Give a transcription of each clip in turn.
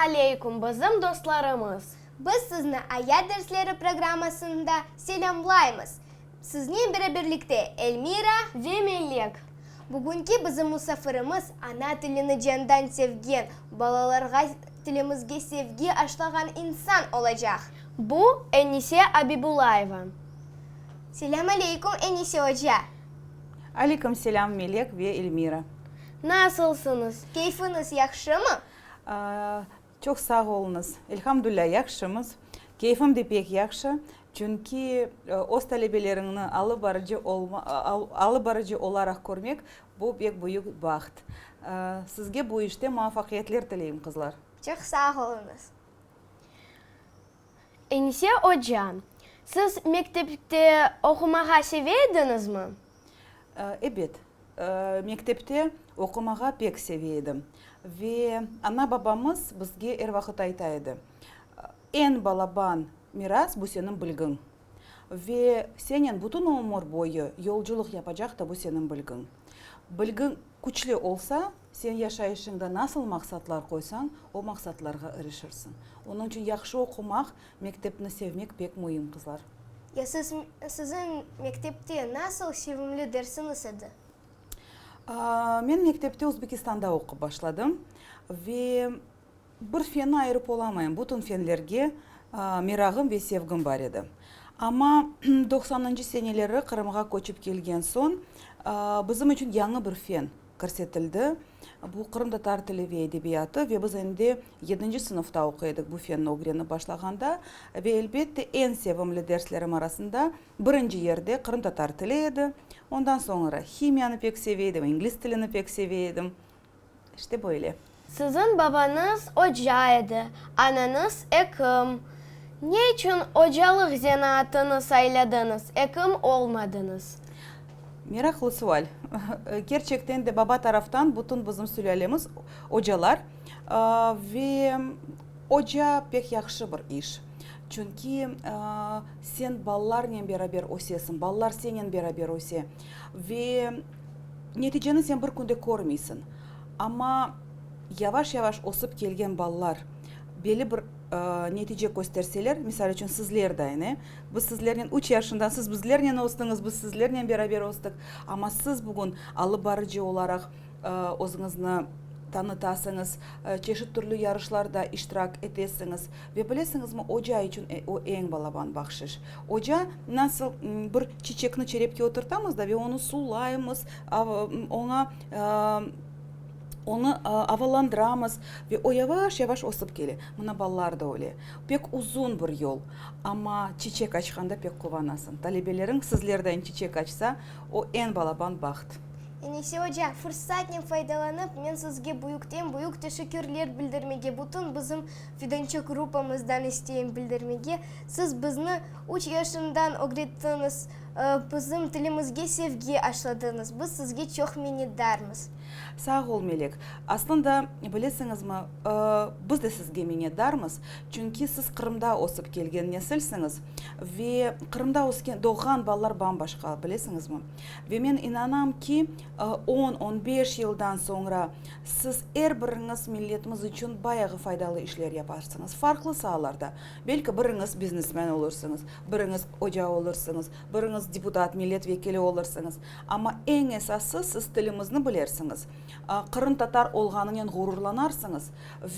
aleyküm, bizim dostlarımız! Biz sizni Ayat dersleri programmasında selâmlaymız. Siznen beraberlikte Elmira. Ve Melek. Bugünki bizim musafirimiz ana tilini candan sevgen, balalarğa tilimizge sevgi aşlağan insan olacaq. Bu, Enise Abibulayeva. Selâm aleyküm, Enise oca! Aleyküm selâm, Melek ve Elmira. Nasılsıñız? Keyfiñiz yahşımı? Çoq sağ oluñız. Elhamdülilâ, yahşımız. Keyfim de pek yahşı, çünki öz talebeleriñni alıp barıcı olma, alıp barıcı olaraq körmek, bu pek büyük baht. Sizge bu işte muvafaqiyetler tileyim, qızlar. Çoq sağ oluñız. Enise oca, siz mektepte oqumağa seve ediñizmi? Ebet, mektepte oqumağa pek seve edim. Ve ana-babamız bizge er vaqıt ayta edi, Eñ balaban miras bu seniñ bilgiñ. Ve senen bütün ömür boyu yolculıq yapacaq da bu seniñ bilgiñ. Bilgiñ küçlü olsa, sen yaşayışıñda nasıl maqsatlar qoysañ, o maqsatlarğa irişirsiñ. Onıñ içün yahşı oqumaq, mektepni sevmek pek müim, qızlar. Ya siz, siziñ mektepte nasıl sevimli dersiñiz edi? Men mektepte Özbekistanda oqup başladım ve Bir fenni ayırıp olamayım, bütün fenlerge merağım ve sevgim bar edi. Amma doqsanıncı seneleri Qırımğa köçip kelgen soñ, bizim içün yañı bir fen kirsetildi, bu qırımtatar tili ve edebiyatı, ve biz endi yedinci sınıfta oquy edik bu fenni ögrenip başlağanda, ve elbette eñ sevimli derslerim arasında birinci yerde qırımtatar tili edi, ondan soñra himiyanı pek seve edim, ingliz tilini pek seve edim. İşte böyle. Siziñ babañız oca edi, anañız ekim. Ne içün ocalıq zenaatını sayladıñız, ekim olmadıñız? Meraqlı sual. Kerçekten de baba taraftan bütün bizim sülâlemiz ocalar. Ve oca pek yahşı bir iş. Çünki sen balalarnen beraber ösesiñ, balalar senen beraber öse. Ve neticeni sen bir künde körmeysiñ. Amma yavaş-yavaş ösip kelgen balalar belli bir netice kösterseler, misal içün sizler dayın, e, biz sizlernen üç yaşından, siz bizlernen östiñiz, biz sizlernen beraber östik, amma siz bugün alıp barıcı olaraq özüñizni tanıtasıñız, çeşit türlü yarışlarda iştirak etesiñiz. Ve bilesiñizmi, oca içün o eñ balaban bahşiş. Oca, nasıl bir çiçekni çerepke oturtamız da ve onı sulaymız, oña onı avalandıramız ve o yavaş-yavaş ösip kele. Mına balalar da öyle. Pek uzun bir yol, amma çiçek açqanda pek quvanasıñ. Talebeleriñ sizlerden çiçek açsa, o eñ balaban baht. Enise oca, fırsatnen faydalanıp, men sizge büyükten-büyük teşekkürler bildirmege, bütün bizim Fidançıq gruppamızdan isteyim bildirmege, siz bizni üç yaşından ögrettiñiz, bizim tilimizge sevgi aşladıñız. Biz sizge çoq minnetdarmız. Sağ ol, Melek. Aslında, bilesiñizmi, biz de sizge minnetdarmız, çünki siz Qırımda ösip kelgen nesilsiñiz ve Qırımda ösken, doğğan balalar bam-başqa, bilesiñizmi? Ve men inanam ki, on, on beş yıldan soñra siz er biriñiz milletimiz içün bayağı faydalı işler yaparsıñız, farqlı saalarda. Belki biriñiz biznesmen olursıñız, biriñiz oca olursıñız, biriñiz deputat, millet vekili olursıñız. Amma eñ esası siz tilimizni bilersiñiz, qırımtatar olğanınen ğururlanarsıñız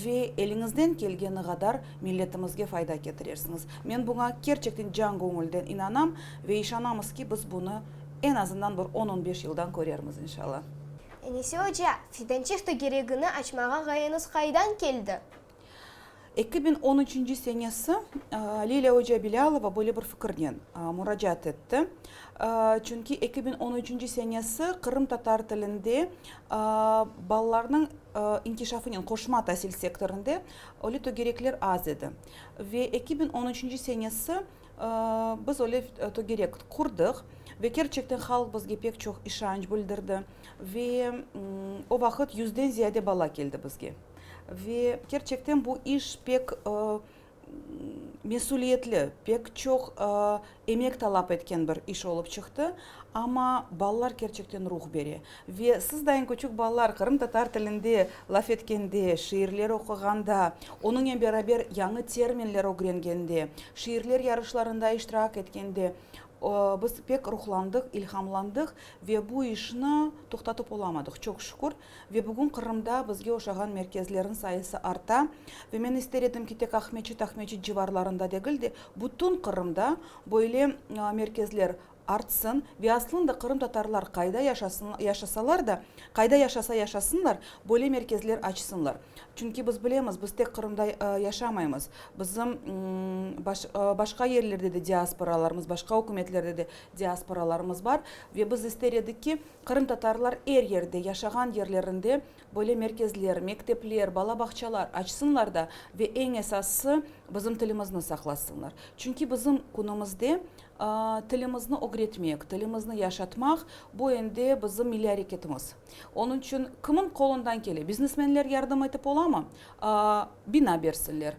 ve eliñizden kelgeni qadar milletimizge fayda ketirersiñiz. Men buña kerçekten can-göñülden inanam ve işanamız ki, biz bunı eñ azından bir on-on beş yıldan körermiz, inşalla. Enise oca, Fidançıq tögeregini açmağa ğayeñiz qaydan keldi? 2013 senesi Lilâ oca Bilâlova böyle bir fikirnen muracaat etti. Çünki 2013 senesi qırımtatar tilinde balalarnıñ inkişafınen qoşma tasil sektorında öyle tögerekler az edi. Ve 2013 senesi Biz öyle tögerek qurdıq ve kerçekten halq bizge pek çoq işanç bildirdi ve o vaqıt yüzden ziyade bala keldi bizge. Ve kerçekten bu iş pek mesüliyetli, pek çoq emek talap etken bir iş olıp çıqtı. Amma balalar kerçekten ruh bere. Ve siz dayın küçük balalar qırımtatar tilinde laf etkende, şiirler oquğanda, onıñnen beraber yañı terminler ögrengende, şiirler yarışlarında iştirak etkende, biz pek ruhlandıq, ilhamlandıq ve bu işni toqtatıp olamadıq, çoq şükür. Ve bugün Qırımda bizge oşağan merkezlerniñ sayısı arta. Ve men ister edim ki, tek Aqmeçit, Aqmeçit civarlarında degil de, bütün Qırımda böyle merkezler artsın ve aslında qırımtatarlar qayda yaşasın, yaşasalar da, qayda yaşasa yaşasınlar, böyle merkezler açsınlar. Çünki biz bilemiz, biz tek Qırımda yaşamaymız. Bizim baş, başqa yerlerde de diasporalarımız, başqa ükümetlerde de diasporalarımız bar. Ve biz ister edik ki, qırımtatarlar er yerde, yaşağan yerlerinde böyle merkezler, mektepler, bala bağçalar açsınlar da ve eñ esası bizim tilimizni saqlasınlar. Çünki bizim künümizde Tilimizni ögretmek, tilimizni yaşatmaq, bu endi bizim milliy areketimiz. Onıñ içün kimin qolundan kele, biznesmenler yardım etip olamı, bina bersinler,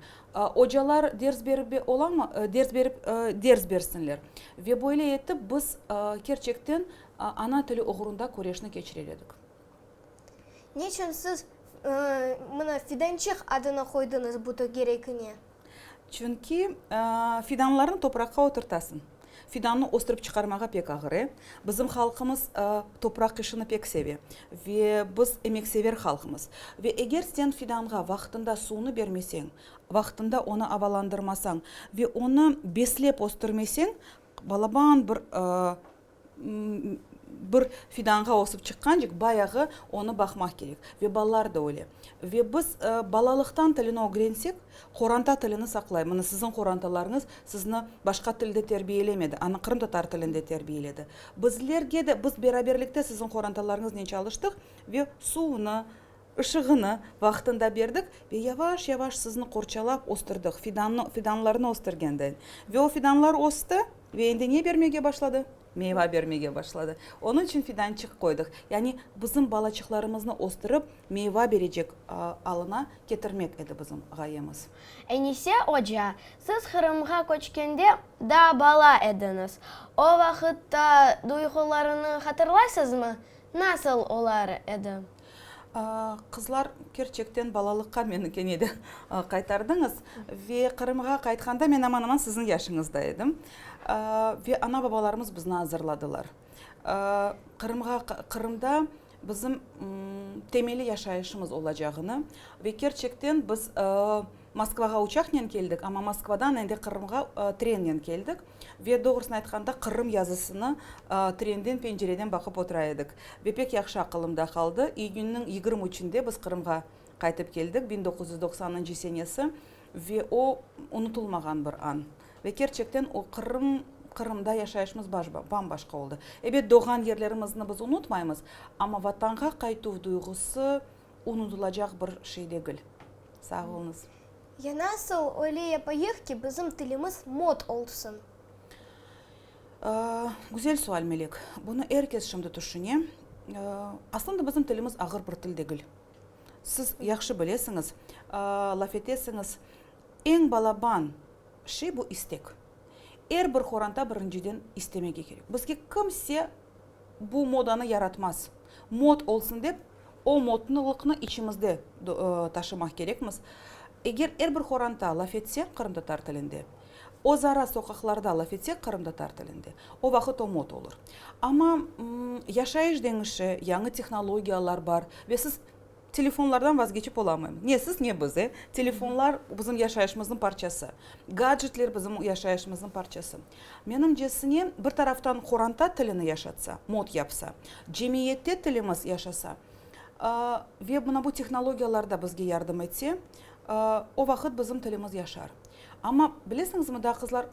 ocalar ders berip olamı, ders berip, ders bersinler. Ve böyle etip biz kerçekten ana tili oğrunda küreşni keçirer edik. Neçün siz mına Fidançıq adını qoydıñız bu tögerekine? Çünki fidanlarnı topraqqa oturtasıñ. Fidannı östürip çıqarmağa pek ağır, e. Bizim halqımız topraq işini pek seve ve biz emeksever halqmız. Ve eger sen fidanğa vaqtında suvnı bermeseñ, vaqtında onı avalandırmasañ ve onı beslep östürmeseñ, balaban bir Bir fidanğa ösip çıqqancıq bayağı onı baqmaq kerek. Ve balalar da öyle. Ve biz balalıqtan tilini ögrensek, qoranta tilini saqlay. Mına siziñ qorantalarıñız sizni başqa tilde terbiyelemedi, ana qırımtatar tilinde terbiyeledi. Bizlerge de, biz beraberlikte siziñ qorantalarıñıznen çalıştıq ve suvnı, ışığını vaqtında berdik ve yavaş-yavaş sizni qorçalap östürdik, fidannı, fidanlarnı östürgendeyin. Ve o fidanlar östi ve endi ne bermege başladı? Meyva bermege başladı. Onıñ içün fidançıq qoydıq. Yani bizim balaçıqlarımıznı östürip, meyva berecek alına ketirmek edi bizim ğayemiz. Enise oca, siz Qırımğa köçkende daa bala ediñiz. O vaqıtta duyğularını hatırlaysızmı? Nasıl olar edi? Qızlar, kerçekten balalıqqa meni kene de qaytardıñız. Ve Qırımğa qaytqanda men aman-aman siziñ yaşıñızda edim. Ve ana-babalarımız bizni azırladılar. Qırımğa, Qırımda bizim temeli yaşayışımız olacağını ve kerçekten biz Moskvağa uçaqnen keldik, amma Moskvadan endi Qırımğa trennen keldik. Ve doğrusını aytqanda, Qırım yazısını trenden pencereden baqıp otura edik. Ve pek yahşı aqılımda qaldı, iyünniñ 23-ünde biz Qırımğa qaytıp keldik, 1990-ıncı senesi, ve o, unutılmağan bir an. Ve kerçekten o Qırım, Qırımda yaşayışımız bam-başqa oldı. Ebet, doğğan yerlerimizni biz unutmaymız, amma Vatanğa qaytuv duyğusı unutılacaq bir şey degil. Sağ oluñız. Ya nasıl öyle yapayıq ki, bizim tilimiz mod olsun? Güzel sual, Melek. Bunı er kes şimdi tüşüne. Aslında bizim tilimiz ağır bir til degil. Siz yahşı bilesiñiz, laf etesiñiz. Eñ balaban şey bu istek. Er bir qoranta birinciden istemege kerek. Bizge kimse bu modanı yaratmaz. Mod olsun dep, o modnılıqnı içimizde taşımaq kerekmiz. Eger er bir qoranta laf etse qırımtatar tilinde, özara soqaqlarda laf etse qırımtatar tilinde, o vaqıt o mod olur. Amma yaşayış deñişe, yañı tehnologiyalar bar ve siz Telefonlardan vazgeçip olamayım. Ne siz, ne biz, e. Telefonlar bizim yaşayışımıznıñ parçası. Gadjetler bizim yaşayışımıznıñ parçası. Menimcesine, bir taraftan qoranta tilini yaşatsa, mod yapsa, cemiyette tilimiz yaşasa ve mına bu tehnologiyalar da bizge yardım etse, o vaqıt bizim tilimiz yaşar. Amma, bilesiñizmi, daa qızlar,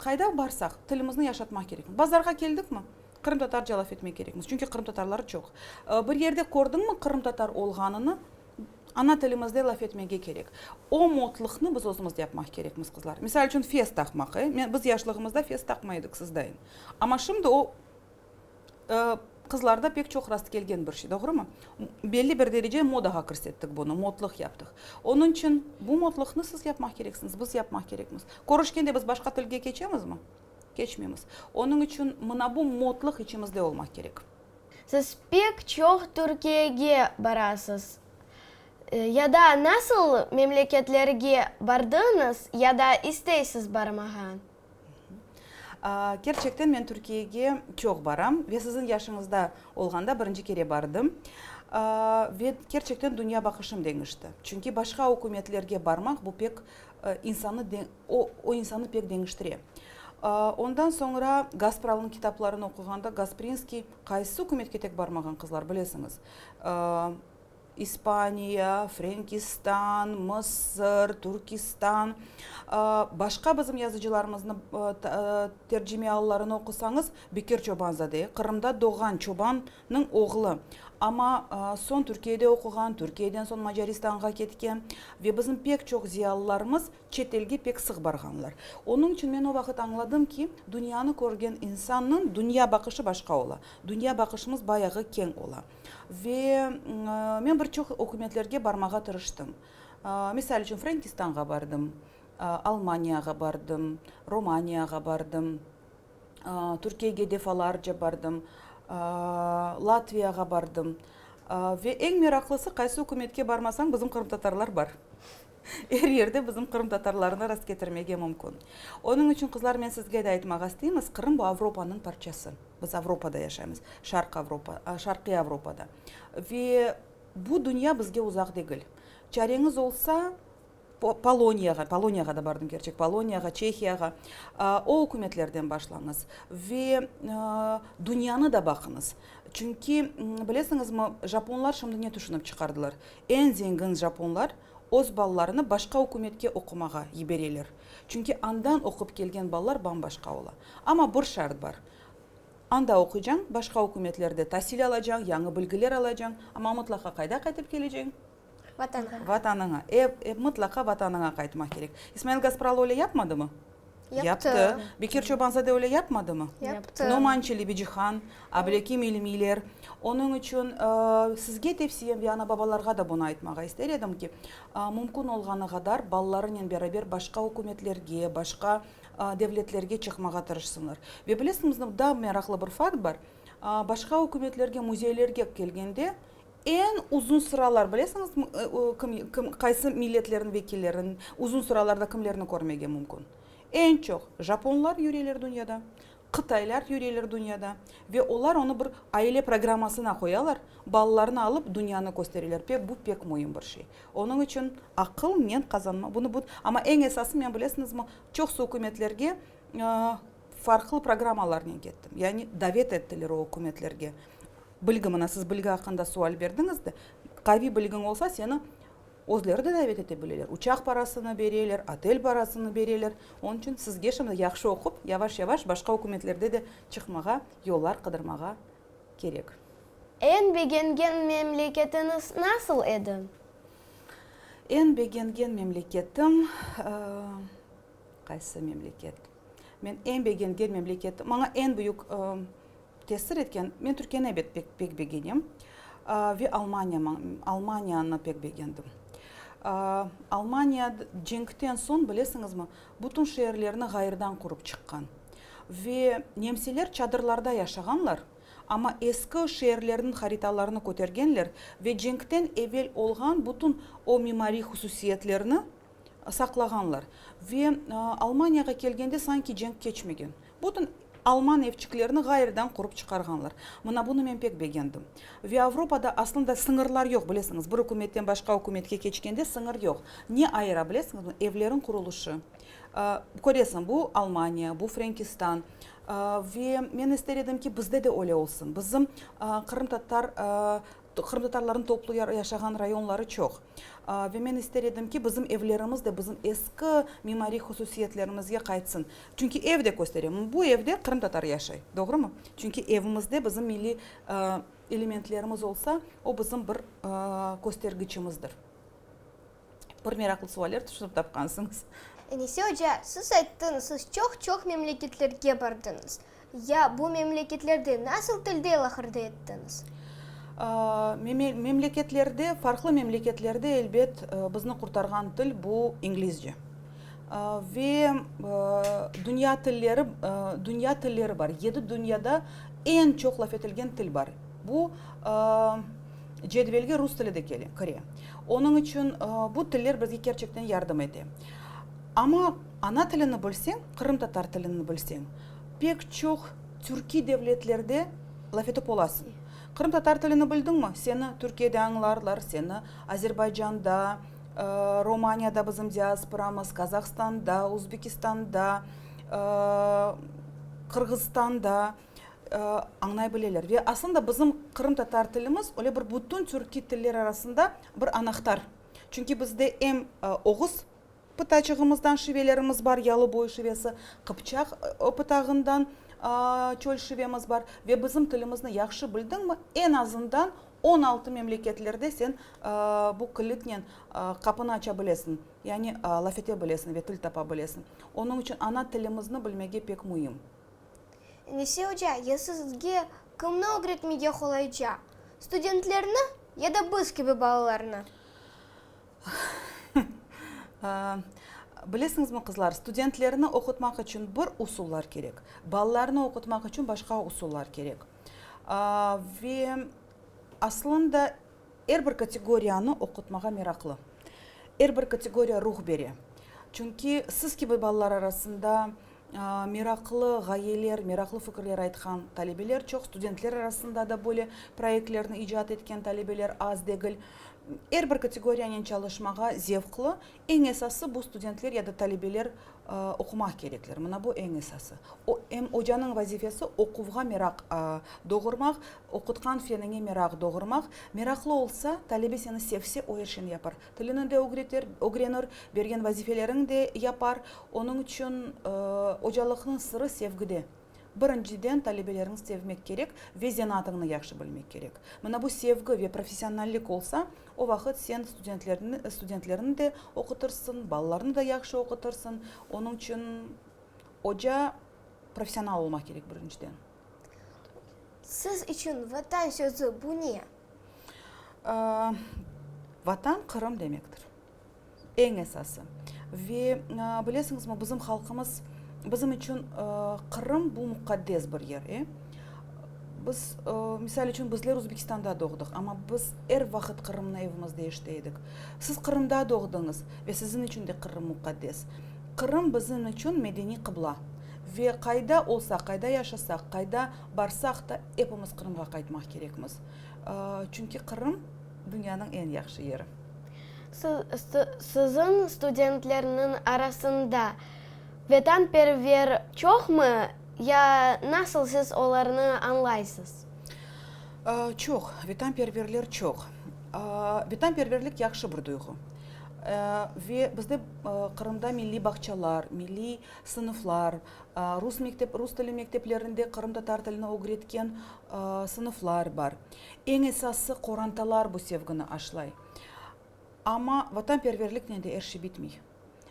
qayda barsaq, tilimizni yaşatmaq kerekmiz. Bazarğa keldikmi? Qırımtatarca laf etmek kerekmiz, çünki qırımtatarlar çoq. Bir yerde kördiñmi qırımtatar olğanını, ana tilimizde laf etmege kerek. O modlıqnı biz özümiz yapmaq kerekmiz, qızlar. Misal içün, fes taqmaq, e? Men, biz yaşlığımızda fes taqmay edik, siz dayın. Amma şimdi o, qızlarda pek çoq rastkelgen bir şey, doğrumı? Belli bir derece modağa kirsettik bunı, modlıq yaptıq. Onıñ içün bu modlıqnı siz yapmaq kereksiñiz, biz yapmaq kerekmiz. Körüşkende biz başqa tilge keçemizmi? Keçmeymiz. Onıñ içün mına bu modlıq içimizde olmaq kerek. Siz pek çoq Türkiyege barasız. Ya da nasıl memleketlerge bardıñız ya da isteysiz barmağa? Kerçekten men Türkiyege çoq baram ve siziñ yaşıñızda olğanda birinci kere bardım. Ve kerçekten dünya baqışım deñişti. Çünki başqa ükümetlerge barmaq bu pek insannı o, o insannı pek deñiştire. Ondan soñra Gaspralınıñ kitaplarını oquğanda Gasprinskiy qaysı ükümetke tek barmağan qızlar, bilesiñiz. İspaniya, Frenkistan, Mısır, Türkistan, başqa bizim yazıcılarımıznı tercimeiallarını oqusañız, Bekir Çobanzade, Qırımda doğğan çobannıñ oğlu, amma soñ Türkiyede oquğan, Türkiyeden soñ Macaristanğa ketken ve bizim pek çoq ziyalılarımız çetelge pek sıq barğanlar. Onıñ içün men o vaqıt añladım ki, dünyanı körgen insannıñ dünya baqışı başqa ola, dünya baqışımız bayağı keñ ola. Ve men bir çoq ükümetlerge barmağa tırıştım. Misal içün, Frenkistanğa bardım, Almaniyağa bardım, Romaniyağa bardım, Türkiyege defalarca bardım, Latviyağa bardım. Ve eñ meraqlısı, qaysı ükümetke barmasañ, bizim qırımtatarlar bar. Er yerde bizim qırımtatarlarnı rastketirmege mümkün. Onıñ içün, qızlar, men sizge de aytmağa isteymiz, Qırım bu Avropanıñ parçası. Biz Avropada yaşaymız, Şarq Avropa, Şarqiy Avropada. Ve bu dünya bizge uzaq degil. Çareñiz olsa, Poloniyağa, Poloniyağa da bardım, kerçek, Poloniyağa, Çehiyağa, o ükümetlerden başlañız. Ve dünyanı da baqıñız. Çünki, bilesiñizmi, japonlar şimdi ne tüşünip çıqardılar? Eñ zengin japonlar öz balalarını başqa ükümetke oqumağa yibereler. Çünki andan oqup kelgen balalar bam-başqa ola. Amma bir şart bar, anda oquycañ, başqa ükümetlerde tasil alacañ, yañı bilgiler alacañ, amma mıtlaqa qayda qaytıp keleceñ? Vatanğa. Vatanıña. E, e, mıtlaqa vatanıña qaytmaq kerek. İsmail Gaspralı öyle yapmadımı? Yaptı. Bekir Çobanzade öyle yapmadımı? Yaptı. Noman Çelebicihan, Ablâkim İlmiyler. Onıñ içün sizge tevsiyem ve ana-babalarğa da bunı aytmağa ister edim ki, mümkün olğanı qadar balalarınen beraber başqa ükümetlerge, başqa devletlerge çıqmağa tırışsınlar. Ve bilesiñizmi, daa meraqlı bir fakt bar, başqa ükümetlerge, müzeylerge kelgende, Eñ uzun sıralar, bilesiñizmi, kim, kim, qaysı milletlerniñ vekillerini uzun sıralarda kimlerni körmege mümkün? Eñ çoq japonlar yüreler dünyada, qıtaylar yüreler dünyada ve olar onı bir aile programmasına qoyalar, balalarını alıp dünyanı köstereler. Pek, bu pek müim bir şey. Onıñ içün aqılnen qazanma, bunı bu, amma eñ esası men, bilesiñizmi, çoqsu ükümetlerge farqlı programmalarnen kettim, yani davet ettiler o ükümetlerge. Bilgi, mına siz bilgi aqqında sual berdiñiz de, qaviy bilgiñ olsa, seni özleri de davet ete bileler, uçaq parasını bereler, otel parasını bereler. Onıñ içün sizge şimdi yahşı oqup, yavaş-yavaş başqa ükümetlerde de çıqmağa, yollar qıdırmağa kerek. Eñ begengen memleketiñiz nasıl edi? Eñ begengen memleketim, qaysı memleket? Men eñ begengen memleketim, maña eñ büyük Tesir etken, men Türkiyeni ebet pek pek begenem ve Almaniya, Almaniyanı pek begendim. Almaniya cenkten soñ, bilesiñizmi, bütün şeerlerni ğayırdan qurıp çıqqan. Ve nemseler çadırlarda yaşağanlar, amma eski şeerlerniñ haritalarını kötergenler ve cenkten evel olğan bütün o mimariy hususiyetlerni saqlağanlar. Ve Almaniyağa kelgende sanki cenk keçmegen. Bütün alman evçiklerini ğayrıdan qurıp çıqarğanlar. Mına bunı men pek begendim. Ve Avropada aslında sıñırlar yoq, bilesiñiz, bir ükümetten başqa ükümetke keçkende sıñır yoq. Ne ayıra, bilesiñizmi, evleriñ qurulışı. Köresiñ, bu Almaniya, bu Frenkistan. Ve men ister edim ki, bizde de öyle olsun. Bizim qırımtatar Qırımtatarlarnıñ toplu yaşağan rayonları çoq. Ve men ister edim ki, bizim evlerimiz de bizim eski mimariy hususiyetlerimizge qaytsın. Çünki ev de köstere, bu evde qırımtatar yaşay, doğrumı? Çünki evimizde bizim milliy elementlerimiz olsa, o bizim bir köstergiçimizdir. Bir meraqlı sualler tüşünip tapqansıñız. Enise oca, siz ayttıñız, siz çoq-çoq memleketlerge bardıñız. Ya bu memleketlerde nasıl tilde laqırdı ettiñiz? Memleketlerde, farqlı memleketlerde, elbet, bizni qurtarğan til bu inglizce. Ve dünya tilleri, dünya tilleri bar. Yedi dünyada eñ çoq laf etilgen til bar. Bu cedvelge rus tili de kele, kire. Onıñ içün bu tiller bizge kerçekten yardım ete. Amma ana tilini bilseñ, qırımtatar tilini bilseñ, pek çoq türkiy devletlerde laf etip olasıñ. Qırımtatar tilini bildiñmi, seni Türkiyede añlarlar, seni Azerbaycanda, Romaniyada bizim diasporamız, Kazahstanda, Uzbekistanda, Qırğızstanda añlay bileler. Ve aslında bizim qırımtatar tilimiz öyle bir bütün türkiy tiller arasında bir anahtar. Çünki bizde em oğuz pıtaçığımızdan şivelerimiz bar, yalıboyu şivesi, qıpçaq pıtağından çöl şivemiz bar. Ve bizim tilimizni yahşı bildiñmi, eñ azından 16 memleketlerde sen bu kilitnen qapını aça bilesiñ, yani laf ete bilesiñ ve til tapa bilesiñ. Onıñ içün ana tilimizni bilmege pek müim. Enise oca, ya sizge kimni ögretmege qolayca, studentlerni ya da biz kibi balalarnı? Bilesiñizmi, qızlar, studentlerni oqutmaq içün bir usullar kerek, balalarnı oqutmaq içün başqa usullar kerek. Ve aslında er bir kategoriyanı oqutmağa meraqlı. Er bir kategoriya ruh bere. Çünki siz kibi balalar arasında meraqlı ğayeler, meraqlı fikirler aytqan talebeler çoq, studentler arasında da böyle proyektlerni icat etken talebeler az degil. Er bir kategoriyanen çalışmağa zevqlı. Eñ esası, bu studentler ya da talebeler oqumaq kerekler. Mına bu eñ esası. O, em ocanıñ vazifesi oquvğa meraq doğurmaq, oqutqan feniñe meraq doğurmaq. Meraqlı olsa, talebe seni sevse, o er şeyni yapar. Tilini de ögreter, ögrenir, bergen vazifeleriñ de yapar. Onıñ içün ocalıqnıñ sırı sevgide. Birinciden, talebeleriñni sevmek kerek ve zenaatıñnı yahşı bilmek kerek. Mına bu sevgi ve professionallik olsa, o vaqıt sen studentlerni, studentlerni de oqutırsıñ, balalarnı da yahşı oqutırsıñ. Onıñ içün oca professional olmaq kerek birinciden. Siz içün Vatan sözü bu ne? Vatan, Qırım demektir. Eñ esası. Ve bilesiñizmi, bizim halqımız, bizim içün Qırım bu muqaddes bir yer, e. Biz, misal içün, bizler Özbekistanda doğdıq, amma biz er vaqıt Qırımnı evimizde eşite edik. Siz Qırımda doğdıñız ve siziñ içün de Qırım muqaddes. Qırım bizim içün medeniy qıbla. Ve qayda olsaq, qayda yaşasaq, qayda barsaq da, epimiz Qırımğa qaytmaq kerekmiz. Çünki Qırım, dünyanıñ eñ yahşı yeri. Siziñ studentlerniñ arasında vetanperver çoqmı ya nasıl siz olarnı añlaysız? Çoq, vetanperverler çoq. Vetanperverlik yahşı bir duyğu. Ve bizde Qırımda milliy bağçalar, milliy sınıflar, rus mektep, rus tili mekteplerinde qırımtatar tilini ögretken sınıflar bar. Eñ esası, qorantalar bu sevgini aşlay. Amma vatanperverliknen de er şey bitmey.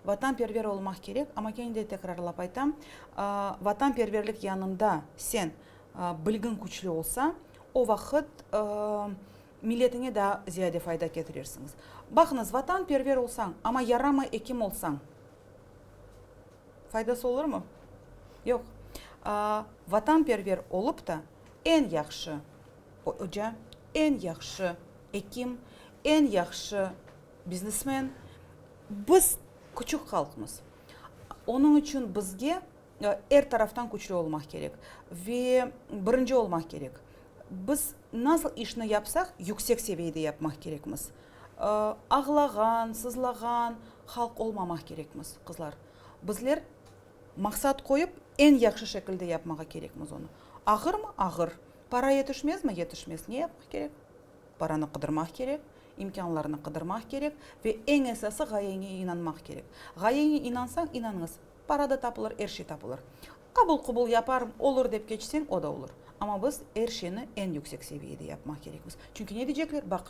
Vatanperver olmaq kerek, amma kene de tekrarlap aytam, vatanperverlik yanında sen bilgiñ küçlü olsa, o vaqıt milletiñe daa ziyade fayda ketirersiñiz. Baqıñız, vatanperver olsañ, amma yaramay ekim olsañ, faydası olurmı? Yoq. Vatanperver olıp ta, eñ yahşı oca, eñ yahşı ekim, eñ yahşı biznesmen. Biz küçük halqmız. Onıñ içün bizge er taraftan küçlü olmaq kerek ve birinci olmaq kerek. Biz nasıl işni yapsaq, yüksek seviyede yapmaq kerekmiz. Ağlağan, sızlağan halq olmamaq kerekmiz, qızlar. Bizler maqsat qoyıp, eñ yahşı şekilde yapmağa kerekmiz onı. Ağırmı? Ağır. Para yetişmezmi? Yetişmez. Ne yapmaq kerek? Paranı qıdırmaq kerek, imkânlarnı qıdırmaq kerek ve eñ esası ğayeñe inanmaq kerek. Ğayeñe inansañ, inanıñız, para da tapılır, er şey tapılır. Qabul-qubul yaparım, olur dep keçseñ, o da olur. Amma biz er şeyni eñ yüksek seviyede yapmaq kerekmiz. Çünki ne deycekler? Baq,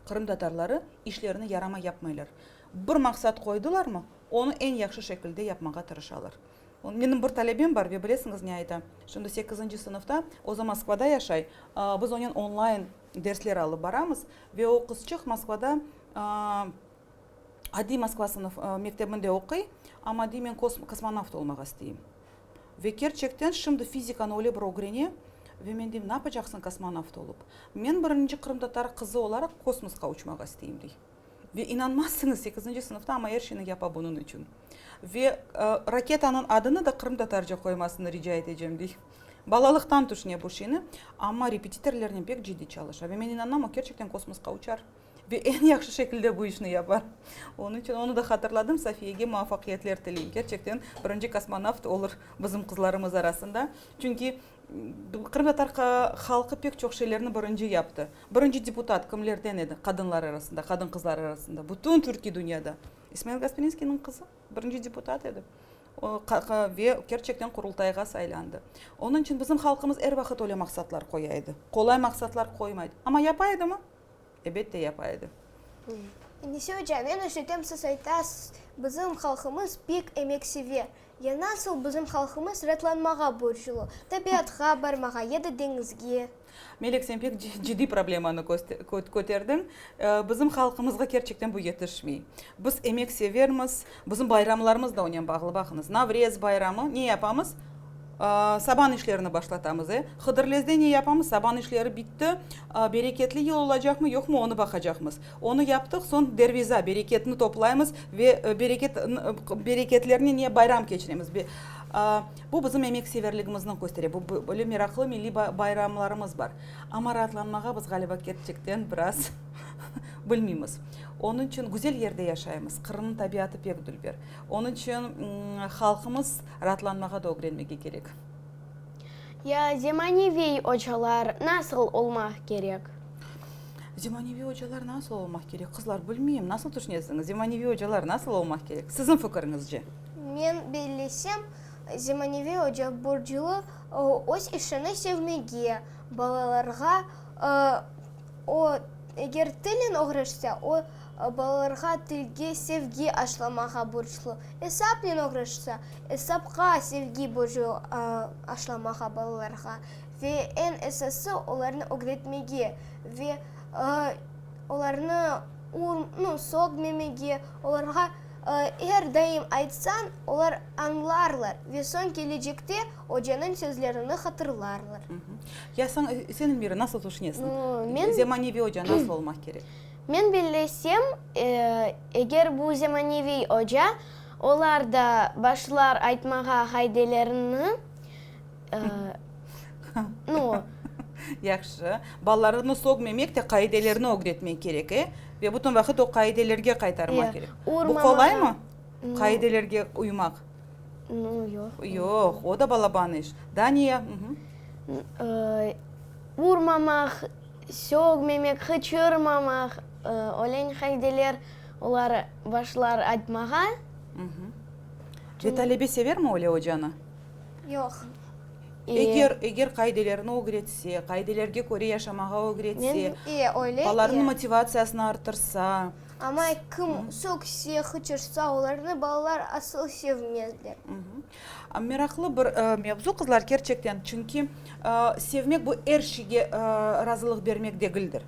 qırımtatarları işlerini yaramay yapmaylar. Bir maqsat qoydılarmı, onı eñ yahşı şekilde yapmağa tırışalar. Menim bir talebem bar ve bilesiñiz ne ayta? Şimdi sekizinci sınıfta, özü Moskvada yaşay, biz onen onlayn dersler alıp baramız ve o qızçıq Moskvada. Adiy Moskva sınıf mektebinde oquy, amma dey, men kosmonavt olmağa isteyim. Ve kerçekten şimdi fizikanı öyle bir ögrene, ve men deyim, napacaqsıñ kosmonavt olıp? Men birinci qırımtatar qızı olaraq kosmosqa uçmağa isteyim, dey. Ve inanmazsıñız, sekizinci sınıfta, amma er şeyni yapa bunıñ içün. Ve raketanıñ adını da qırımtatarca qoymasını rica etecem, dey. Balalıqtan tüşüne bu şeyni, amma repetitorlernen pek ciddiy çalışa. Ve men inanam, o kerçekten kosmosqa uçar. Ve eñ yahşı şekilde bu işni yapar. Onıñ içün onı da hatırladım, Safiyege muvafaqiyetler tileyim. Kerçekten birinci kosmonavt olur bizim qızlarımız arasında. Çünki qırımtatar halqı pek çoq şeylerni birinci yaptı. Birinci deputat kimlerden edi qadınlar arasında, qadın-qızlar arasında, bütün türkiy dünyada? İsmail Gasprinskiyniñ qızı birinci deputat edi. O, ve kerçekten Qurultayğa saylandı. Onıñ içün bizim halqımız er vaqıt öyle maqsatlar qoya edi. Qolay maqsatlar qoymaydı. Amma yapa edimi? Ebette yapa edi. Enise oca, men eşitem siz aytasız, bizim halqımız pek emeksever. Ya nasıl bizim halqımız raatlanmağa borclu, tabiatqa barmağa ya da deñizge? Melek, sen pek ciddiy problemanı köterdiñ. Bizim halqımızğa kerçekten bu yetişmey. Biz emeksevermiz, bizim bayramlarımız da onen bağlı. Baqıñız, Navrez bayramı, ne yapamız? Saban işlerini başlatamız, e. Hıdırlezde ne yapamız? Saban işleri bitti, bereketli yıl olacaqmı, yoqmı, onı baqacaqmız. Onı yaptıq, soñ derviza, bereketni toplaymız ve bereket, bereketlernen ne bayram keçiremiz. Bu bizim emekseverligimizni köstere. Bu, böyle meraqlı milliy bayramlarımız bar. Amma raatlanmağa biz, ğaliba, kerçekten biraz bilmeymiz. Onıñ içün güzel yerde yaşaymız. Qırımnıñ tabiatı pek dülber. Onıñ içün halqımız raatlanmağa da ögrenmege kerek. Ya zemaneviy ocalar nasıl olmaq kerek? Zemaneviy ocalar nasıl olmaq kerek? Qızlar, bilmeyim, nasıl tüşünesiñiz, zemaneviy ocalar nasıl olmaq kerek, siziñ fikiriñizce? Men bellesem, zemaneviy oca borclu öz işini sevmege, balalarğa o, eger tilnen oğraşsa, o, balalarğa tilge sevgi aşlamağa borclu, esapnen oğraşsa, esapqa sevgi borclu aşlamağa balalarğa ve eñ esası olarnı ögretmege ve olarnı nu, sögmemege, olarğa er daim aytsañ, olar añlarlar ve soñ kelecekte ocanıñ sözlerini hatırlarlar. Ya sen, sen Elmira, nasıl tüşünesiñ? Zemaneviy oca nasıl olmaq kerek? Men bellesem, eger bu zemaneviy oca, olar da başlar aytmağa qaidelerini, nu. Yahşı. Balalarnı sögmemek de, qaidelerni ögretmek kerek, e? Ve bütün vaqıt o qaidelerge qaytarmaq kerek. Bu qolaymı, qaidelerge uymaq? Nu, yoq. Yoq, o da balaban iş. Daniya? Urmamaq, Sögmemek, qıçırmamaq, öyle qaideler olar başlar aytmağa. Ve talebe severmi öyle ocanı? Yoq. Eger, eger qaidelerni ögretse, qaidelerge köre yaşamağa ögretse, balalarnıñ motivatsiyasını arttırsa. Amma kim sögse, qıçırsa, olarnı balalar asıl sevmezler. Meraqlı bir mevzu, qızlar, kerçekten, çünki sevmek bu er şeyge razılıq bermek degildir.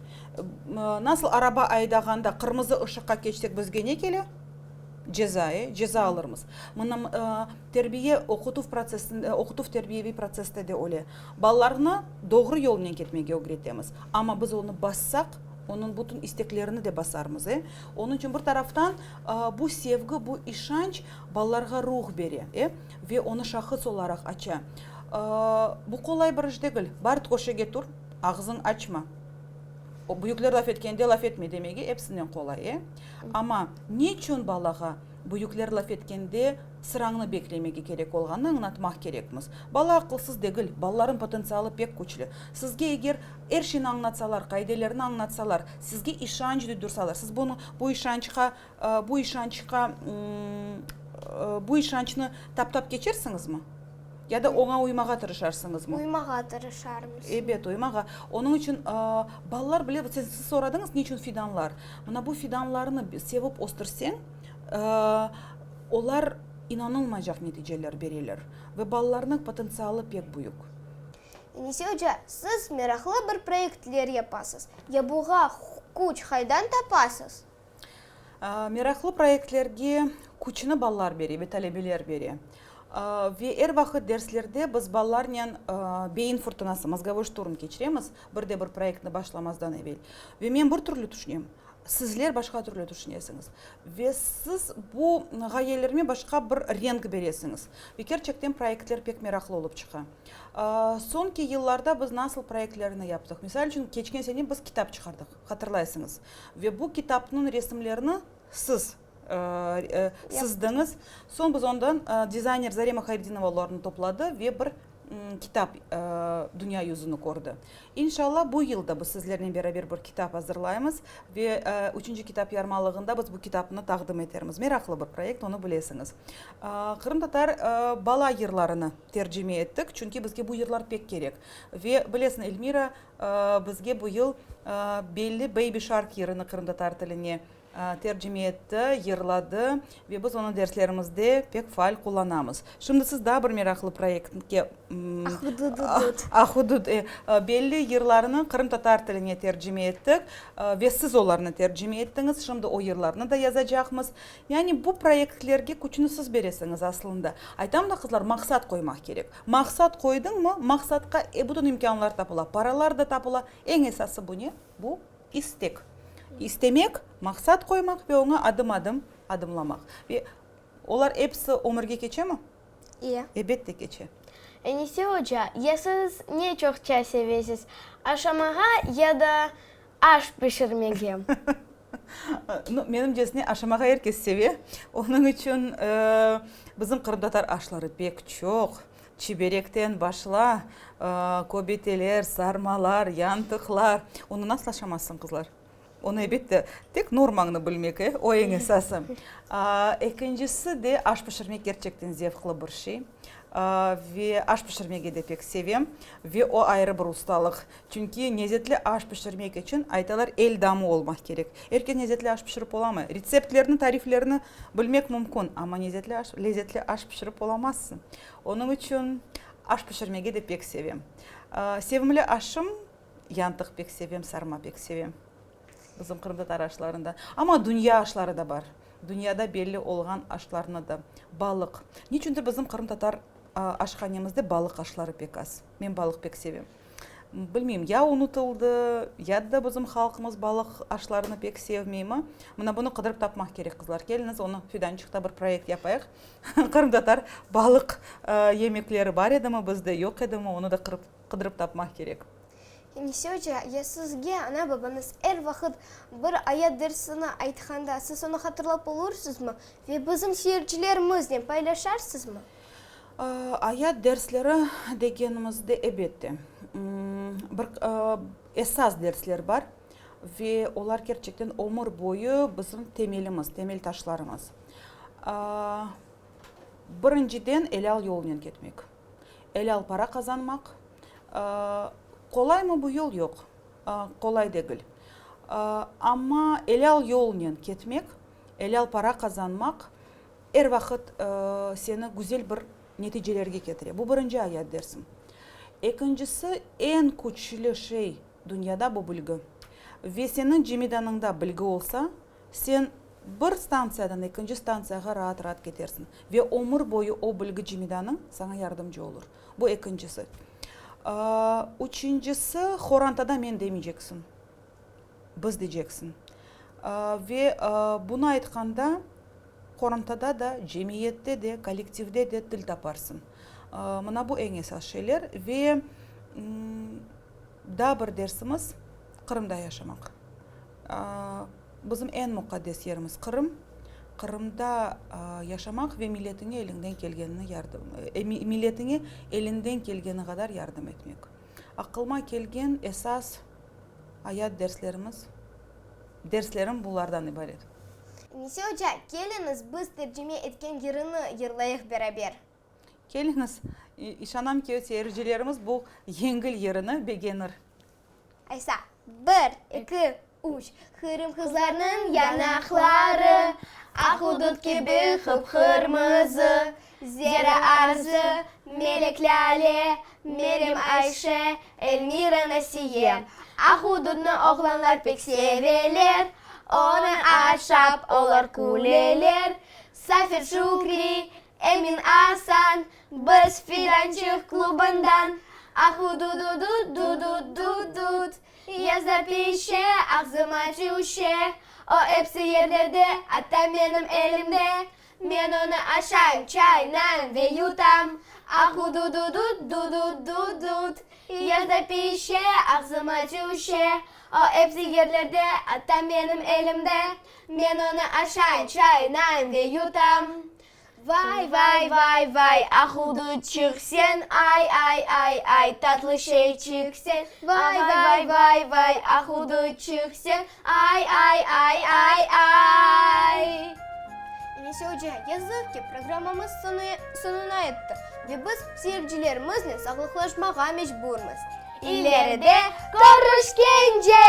Nasıl araba aydağanda qırmızı ışıqqa keçsek bizge ne kele? Ceza, e, ceza alırmız. Mına terbiye, oqutuv protsessinde, oqutuv terbiyeviy protsesste de öyle. Balalarnı doğru yolnen ketmege ögretemiz, amma biz onı bassaq, onıñ bütün isteklerini de basarmız, e. Onıñ içün bir taraftan bu sevgi, bu işanç Balalarğa ruh bere, e, ve onı şahıs olaraq aça. Bu qolay bir iş degil. Bar köşege tur, ağzıñ açma. O, büyükler laf etkende laf etme demege episinden qolay, e. Amma neçün balağa büyükler laf etkende sırañnı beklemege kerek olğanını añlatmaq kerekmiz. Bala aqılsız degil, balalarnıñ potentsialı pek küçlü. Sizge eger er şeyni añlatsalar, qaidelerni añlatsalar, sizge işanç duydursalar, siz bunı, bu işançqa Bu işançqa, bu işançnı taptap keçersiñizmi? Ya da oña uymağa tırışarsıñızmı? Uymağa tırışarmız. Ebet, uymağa. Onıñ içün balalar bile, siz soradıñız, ne içün fidanlar? Mına bu fidanlarnı sevip östürseñ, olar inanılmaycaq neticeler bereler ve balalarnıñ potentsialı pek büyük. Enise oca, siz meraqlı bir proyektler yapasız. Ya buğa küç qaydan tapasız? Meraqlı proyektlerge küçni balalar bere ve talebeler bere. Ve er vaqıt derslerde biz balalarnen beyin furtunası, mozgovoy şturm, keçiremiz, bir de bir proyektni başlamazdan evel. Ve men bir türlü tüşünem, sizler başqa türlü tüşünesiñiz. Ve siz bu ğayelerime başqa bir renk beresiñiz. Ve kerçekten proyektler pek meraqlı olıp çıqa. Soñki yıllarda biz nasıl proyektlerni yaptıq? Misal içün, keçken sene biz kitap çıqardıq, hatırlaysıñız. Ve bu kitapnıñ resimlerini siz sızdıñız. Soñ biz ondan dizayner Zarema Hayredinova olarnı topladı ve bir kitap dünya yüzüni kördi. İnşallah, bu yıl da biz sizlernen beraber bir kitap azırlaymız ve üçünci kitap yarmalığında biz bu kitapnı taqdim etermiz. Meraqlı bir proyekt, onı bilesiñiz. Qırımtatar bala yırlarını tercime ettik, çünki bizge bu yırlar pek kerek. Ve bilesiñ, Elmira bizge bu yıl belli Baby Shark yırını qırımtatar tiline tercime etti, yırladı ve biz onı derslerimizde pek faal qullanamız. Şimdi siz daa bir meraqlı proyektke Ahudud belli yırlarnı qırımtatar tiline tercime ettik ve siz olarnı tercime ettiñiz. Şimdi o yırlarnı da yazacaqmız. Yani bu proyektlerge küçni siz beresiñiz aslında. Aytam da, qızlar, maqsat qoymaq kerek. Maqsat qoydıñmı, maqsatqa bütün imkânlar tapıla, paralar da tapıla. Eñ esası bu ne? Bu istek. İstemek, maqsat qoymaq ve oña adım-adım adımlamaq. Ve olar episi ömürge keçemi? İye. Ebette keçe. Enise oca, ya siz ne çoqça sevesiz, aşamağa ya da aş pişirmege? Nu, menimcesine, aşamağa er kes seve. Onıñ içün bizim qırımtatar aşları pek çoq. Çiberekten başla, köbeteler, sarmalar, yantıqlar. Onı nasıl aşamazsıñ, qızlar? Onı, elbette, tek normañnı bilmek, e, o eñ esası. Ekincisi de, aş pişirmek kerçekten zevqlı bir şey. Ve aş pişirmege de pek sevem. Ve o ayrı bir ustalıq. Çünki nezetli aş pişirmek içün, aytalar, el damı olmaq kerek. Er kes nezetli aş pişirip olamay. Retseptlerni, tariflerni bilmek mümkün, amma nezetli aş, lezetli aş pişirip olamazsıñ. Onıñ içün aş pişirmege de pek sevem. Sevimli aşım, yantıq pek sevem, sarma pek sevem. Bizim qırımtatar aşlarında. Amma dünya aşları da bar. Dünyada belli olğan aşlarnı da. Balıq. Niçündir bizim qırımtatar aşhanemizde balıq aşları pek az. Men balıq pek sevem. Bilmeyim, ya unutıldı, ya da bizim halqımız balıq aşlarını pek sevmeymi. Mına bunı qıdırıp tapmaq kerek, qızlar. Keliñiz, onı Fidançıqta bir proyekt yapayıq. Qırımtatar balıq yemekleri bar edimi bizde, yoq edimi, onı da qıdırıp tapmaq kerek. Enise oca, ya sizge ana-babañız er vaqıt bir ayat dersini aytqanda, siz onı hatırlap olursızmı ve bizim seyircilerimiznen paylaşarsızmı? Ayat dersleri degenimizde, ebette, bir esas dersler bar ve olar kerçekten ömür boyu bizim temelimiz, temel taşlarımız. Birinciden, elâl yolnen ketmek, elâl para qazanmaq. Qolaymı bu yol? Yoq, qolay degil. Amma elâl yolnen ketmek, elâl para qazanmaq Er vaqıt seni güzel bir neticelerge ketire. Bu birinci ayat dersim. Ekincisi, eñ küçlü şey dünyada bu bilgi. Ve seniñ cemidanıñda bilgi olsa, sen bir stantsiyadan ekinci stantsiyağa raat-raat ketersiñ. Ve ömür boyu o bilgi cemidanıñ saña yardımcı olur. Bu ekincisi. Üçüncisi, horantada men demeyceksiñ. Biz deyceksiñ. Ve bunı aytqanda, qorantada da, cemiyette de, kollektivde de til taparsıñ. Mına bu eñ esas şeyler. Ve daa bir dersimiz, Qırımda yaşamaq. Bizim eñ muqaddes yerimiz Qırım. Qırımda yaşamaq ve milletiñe eliñden kelgenini yardım, milletiñe elinden kelgeni qadar yardım etmek. Aqılıma kelgen esas Ayat derslerimiz, derslerim bulardan ibaret. Enise oca, keliñiz, biz tercime etken yırını yırlayıq beraber. Keliñiz, işanam ki, seyircilerimiz bu yengil yırını begenir. Aysa, bir, eki, üç. Qırım qızlarnıñ yanaqları, Aq-udut kibi qıp-qırmızı. Zera Arzı, Melek Lâle, Meryem Ayşe, Elmira Nasiye. Aq-udutnı oğlanlar pek seveler. Onı aşap olar küleler. Safer Şükri, Emin Asan, biz Fidançıq klubından. Ahu-du-du-dut-du-dut-du-dut, yazda pişe, ağzıma tüşe. O epsi yerlerde, atta menim elimde. Men onı aşayım, çaynayım ve yutam. Ahu-du-du-dut-du-dut-du-dut, yazda pişe, ağzıma tüşe. O epsi yerlerde, atta menim elimde. Men onı aşayım, çaynayım ve yutam. Vay, vay, vay, vay, ahuduçıq sen, ay, ay, ay, ay, tatlı şeyçik sen. Vay, vay, vay, vay, ahuduçıq sen, ay, ay, ay, ay, ay. Enise oca, yazıq ki, programmamız soñuna yetti ve biz seyircilerimiznen sağlıqlaşmağa mecburmız. İleride körüşkence!